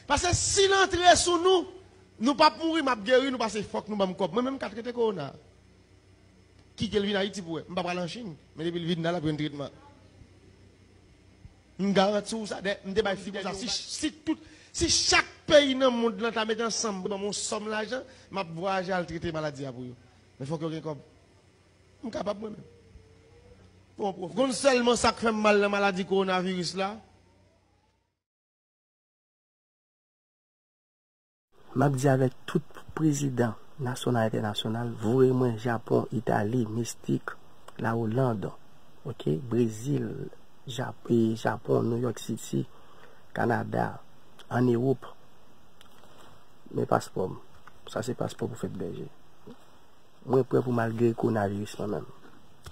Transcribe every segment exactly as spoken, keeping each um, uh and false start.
Paske si l antre sou nou, nou p ap mouri, m ap geri nou, paske fòk nou ban m kòb. Mwen menm, m ka trete kowona. Kite l vin Ayiti pou wè. M pa pral an Chin, men depi l vin la, l ap jwenn tretman. M garanti w sa, dè, m te bay fi konsa. Si, si tout, si chak peyi nan mond lan ta mete ansanm pou ban m yon sòm lajan, m ap vwayaje al trete maladi a pou yo. Men fòk yo gen kòb. M kapab mwen menm. Pou yon pwofi. Konn sèlman sa k fè m mal nan maladi kowonaviris la? M ap di avèk tout prezidan nasyonal, entènasyonal, voye mwen Japon, Itali, Mestik, Lawoland, oke, Brezil, Jap-, e, Japon, New York City, Kanada, ann Ewòp. Men paspò m. Sa se paspò Pwofèt Bèje. Mwen prè pou m al geri kowonaviris mwen menm.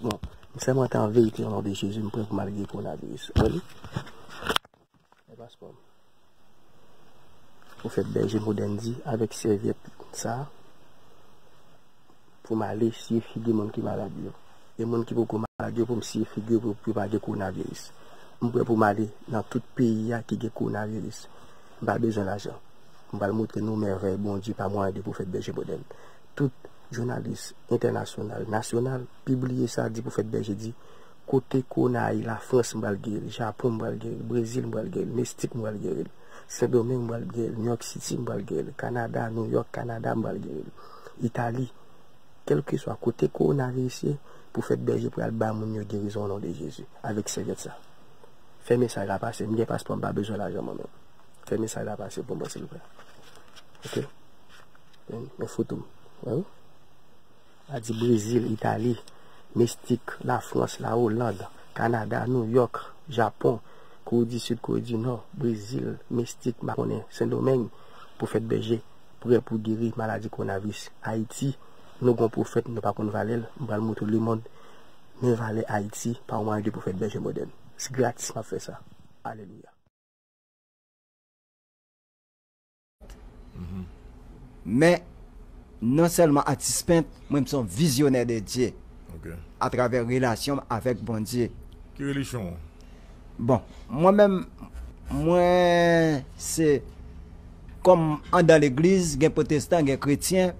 Bon, m sèmante an verite, o non de Jezi, m prè pou m al geri kowonaviris. Wè li? E paspò m. Pwofèt Bèje Modèn di, avèk sèvyèt sa a, pou m ale siye figi moun ki malad yo. E moun ki poko malad yo, pou m siye figi yo pou, pou yo pa gen kowonaviris. M prè pou m ale nan tout peyi a ki gen kowonaviris. M pa bezwen lajan. M pral montre nou mèvèy Bondye pa mwayen de Pwofèt Bèje Modèn. Tout jounalis entènasyonal, nasyonal, pibliye sa, di Pwofèt Bèje di, kote kowona a ye, Lafrans m pral geri l, Japon m pral geri l, Brezil m pral geri l, Mestik m pral geri l, Sendomeng m pral geri l, New York City m pral geri l, Kanada, New York, Kanada m pral geri l, Itali. Kèlkeswa kote kowonaviris ye, Pwofèt Bèje pral ba moun yo gerizon o non de Jezi, avèk sèvyèt sa. Fè mesaj la pase, m gen paspò, m pa bezwen lajan mwen menm. Fè mesaj la pase pou mwen, silvouplè. Oke? Men, men foto m. Wè wi. A di Brezil, Itali, Mestik, Lafrans, Lawoland, Kanada, Nouyòk, Japon, Kore di Sid, Kore di Nò, Brezil, Mestik, m pa konnen, Sendomeng, Pwofèt Bèje, prè pou geri maladi kowonaviris. Ayiti, nou gon pwofèt, nou pa konn valè l, m pral montre lemonn, men valè Ayiti, pa mwayen de Pwofèt Bèje Modèn. Se gratis m ap fè sa. Alelouya. Men, non sèlman atis pent, mwen m se yon vizyonè de Dye atravè relasyon m avèk Bondye. Ki relijyon w? Bon, mwen menm, mwen se, kòm anndan legliz, gen pwotestan, gen kretyen,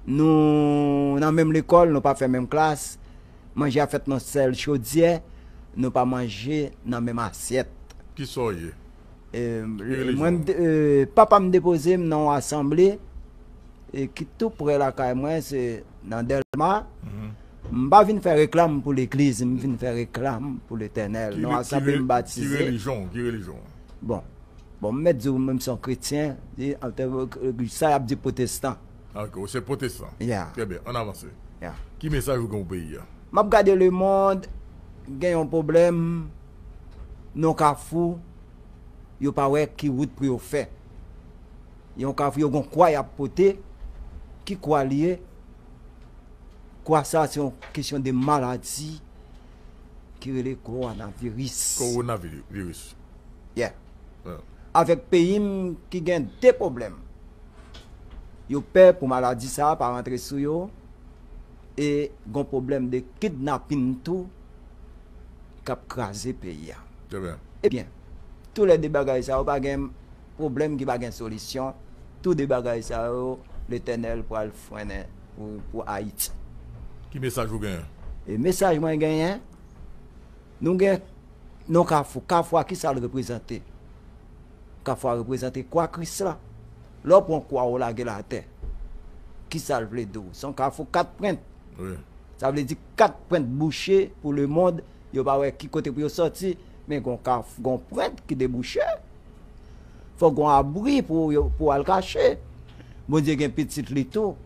nou nan menm lekòl, nou pa fè menm klas, manje a fèt nan sèl chodyè, nou pa manje nan menm asyèt. Kisa w ye? E, mwen, e, papa m depoze m nan yon asanble e, ki tou prè lakay mwen, se nan Dèlma. M pa vin fè reklam pou legliz, m vin fè reklam pou Letènèl. Nan asanble m batize. Ki relijyon w? Ki relijyon w? Bon. Bon, m mèt di w, mwen, m se yon kretyen, sa y ap di pwotestan. Ok, ou se pwotestan. Yeah. Trè byen, ann avanse. Yeah. Ki mesaj ou gen pou peyi a? M ap gade lemonn, gen yon pwoblèm, nan kafou, yo pa wè ki wout pou yo fè. Yon kafou, yo gon kwa y ap pote, ki kwa l ye? Kwa sa, se yon kesyon de maladi ki rele kowonaviris. Kowonaviris. Yeah. Avèk peyi m ki gen de pwoblèm. Yo pè pou maladi sa a pa rantre sou yo. E gon pwoblèm de kidnapin tou k ap kraze peyi a. Trè byen. Ebyen, toulède bagay sa yo pa gen pwoblèm ki pa gen solisyon. Tou de bagay sa yo, Letènèl pral frennen pou, pou Ayiti. Ki mesaj ou genyen? E mesaj mwen genyen, nou gen, nou kafou. Kafou a, kisa l reprezante? Kafou a reprezante kwa Kris la. Lè w pran kwa w lage l atè, kisa l vle di w? Se yon kafou kat pwent. Wi. Sa vle di kat pwent bouche pou lemonn, yo pa wè ki kote pou yo sòti, men gon kaf-, gon pwent ki debouche. Fòk gon abri pou yo, pou al kache. Bondye gen pitit li tou.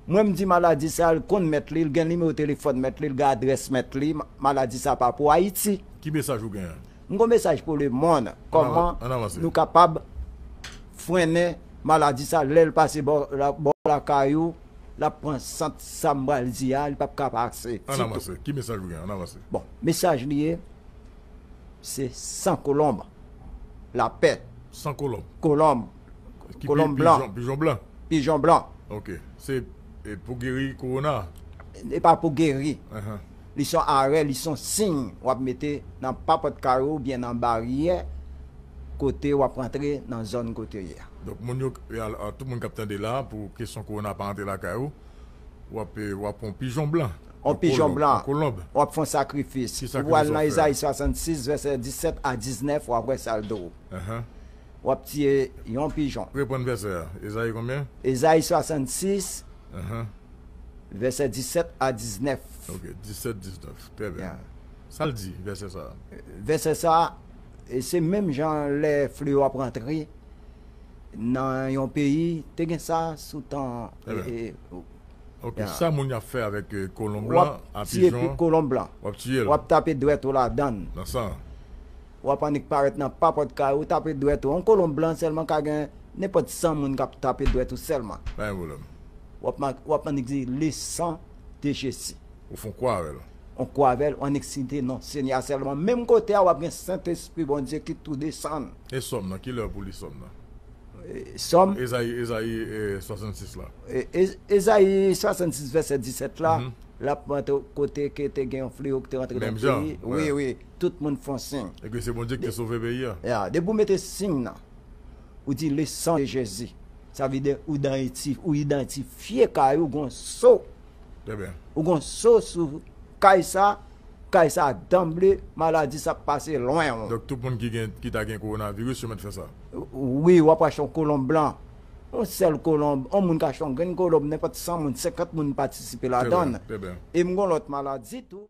Mwen m di maladi sa, l konn mèt li, l gen nimewo telefòn mèt li, l gen adrès mèt li, ma-, maladi sa pa pou Ayiti. Ki mesaj ou genyen? M gon mesaj pou lemonn, kòman nou kapab frennen maladi sa, lè l pase bò la, bò lakay ou, l ap pran sant sa m pral di a, li p ap ka pase. Ann avanse. Ki mesaj ou gen? Ann avanse. Bon, mesaj li ye, se san kolonb, lapè. San kolonb. Kolonb. Ki pi-, kolonb blan. Pijon, pijon blan. Pijon blan. Ok. Se, e, pou geri kowona? E pa pou geri. Ahan. Li se yon arè, li se yon siy w ap mete nan papòt kay ou oubyen nan baryè. kote w ap rantre nan zòn kote w ye a. Donk, moun yo, tout moun k ap tande la, pou kesyon kowona pa rantre lakay ou, w ap, w ap pran yon pijon blan. Yon pijon blan. Yon kolonb. W ap fè yon sakrifis. Ou pral nan Ezayi swasannsis, vèsè disèt a diznèf, w ap wè sa l di w. W ap tiye yon pijon. Reprann vèsè a. Ezayi konbyen? Ezayi swasannsis, vèsè disèt a diznèf. Ok, disèt, diznèf. Trè byen. Sa l di, vèsè sa a? Vèsè sa a, e se menm jan lè fleyo ap rantre nan yon peyi, te gen sa sou tan. Ok, sa moun y ap fè avèk kolonb lan, a pijon an? W ap tiye kolonb lan. W ap tiye l. W ap tape dwèt ou ladan l. Nan san an. W ap annik parèt nan papòt kay ou, tape dwèt ou. Yon kolonb blan sèlman ka gen nenpòt san moun k ap tape dwèt ou sèlman. Pa gen pwoblèm. W ap, w ap annik di, le sang de Jésus. Ou fè yon kwa avè l. Yon kwa avè l, w annik site non Senyè a sèlman. Menm kote a, w ap gen Sentespri Bondye ki tou desann. E sòm nan, kilè pou li sòm nan? Sòm. Ezayi, Ezayi swasannsis la. Ezayi swasannsis vèsè disèt la, l ap montre w kote ke te gen yon fleyo ki te rantre nan peyi. Wi, wi. Tout moun fè yon siy. E ke se Bondye ki te sove peyi a. Ya, depi w mete siy nan, ou di le sang de Jésus. Sa vle di ou idanti-, ou idantifye kay ou, gon so. Trè byen. Ou gon so sou kay sa, kay sa danble, maladi sa ap pase lwen w. Donk tout moun ki gen, ki ta gen kowonaviris, yo mèt fè sa. Wi, w ap achte yon kolonb blan. Yon sèl kolonb, yon moun ka achte yon grenn kolonb, nenpòt san moun, senkant moun patisipe ladan l. Trè byen, trè byen. E m gon lòt maladi tou.